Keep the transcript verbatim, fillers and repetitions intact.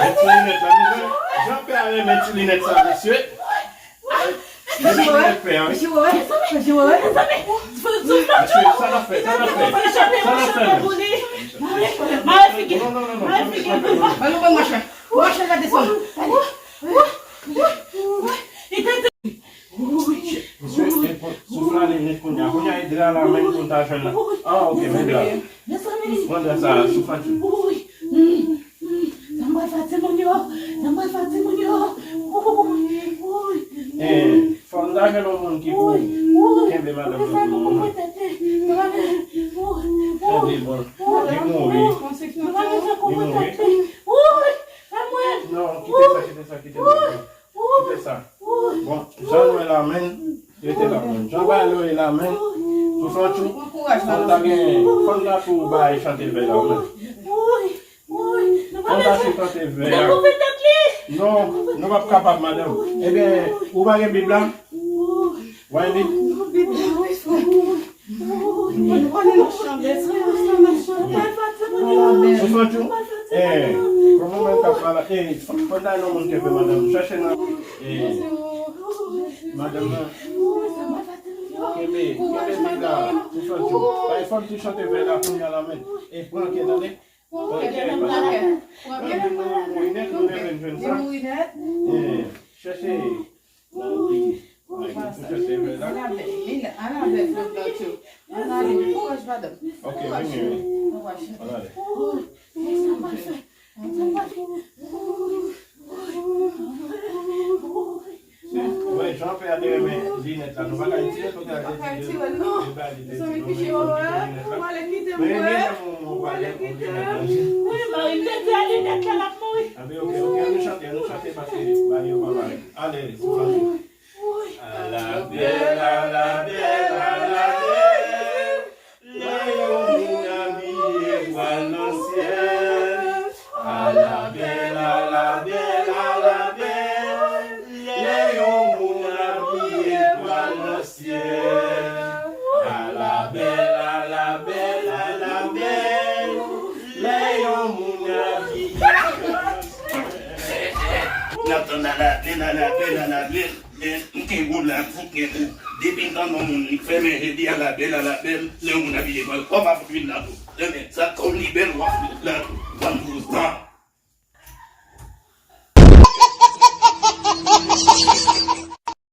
Mèt ti linèt la, mesye. Jan pè a renmen ti linèt sa, mesye. Mesye, ti linèt pè a, wi. Mesye, wè. Mesye, wè. Mesye, sa n ap fè, sa n ap fè. Sa n ap fè, menm. Mare figi. Non, non, non, non. Mare figi. Ban nou, ban nou, machè. Machè, la desann. Li Li nèt kounye a. Kounye a, e dra la menm pou n ta jwenn la. Ah, ok, men dra. Pran dra sa, sou fati. Sa mwen fè timoun yo. Sa mwen fè timoun yo. Eh, fò n ta jwenn yon moun ki pou kenbe madanm nan pou nou. Tande, bon, li mouri. Li mouri. Non, kite sa, kite sa, kite sa. Kite sa. Bon, jan nou la menm, rete la menm. Jan bagay yo ye la menm, sou fè tchou, fò n ta gen, fò n ta tou bay chante vè la menm. Fò n ta tou chante vè a. Non, nou p ap kapab, madanm. Ebyen, ou pa gen Bib la? Wè Bib? Ou fè tchou? Eh, kòman mwen k ap pale? Eh, fò n ta yon moun kenbe madanm. Chèche nan, eh, madanm nan. Kenbe, kenbe Bib la. Ou fè tchou? Bay fò n ti chante vè la kounye a la menm. E pran kè, tande? Pran kè, pran kè. Pran kè, nou mouri nèt, nou leve n jwenn sa. Eh, chèche. Anabèl, Anabèl, Florentino. Anabèl, kouraj, madanm. Ok, vini, vini. Ann ale. Wè, Jan pè a te renmen linèt la, nou pa ka retire, paske a te di li ba li te di nou, men nou kite linèt la. Men gen yon moun pale pou linèt la. Wi, mari m te di a linèt la, l ap mouri. Anben, ok, ok, ann nou chante, ann nou chante, paske bagay yo pa pare. Ale, sou fati. Alabèl, alabèl, alabèl, lè yon moun abiye pral nan syèl. Alabèl, alabèl, alabèl, lè yon moun abiye pral nan syèl. Alabèl, alabèl, alabèl, lè yon moun abiye pral nan syèl. N ap tann alabèl, alabèl, alabèl. Men, m gen gwo la, fout gen gwo. Depi m tann yon moun, li fèmen je li, alabèl, alabèl, lè yon moun abiye mal, kòm a fout vin la tou. Ebyen, sa kòm li bèl, w ap fout la tou.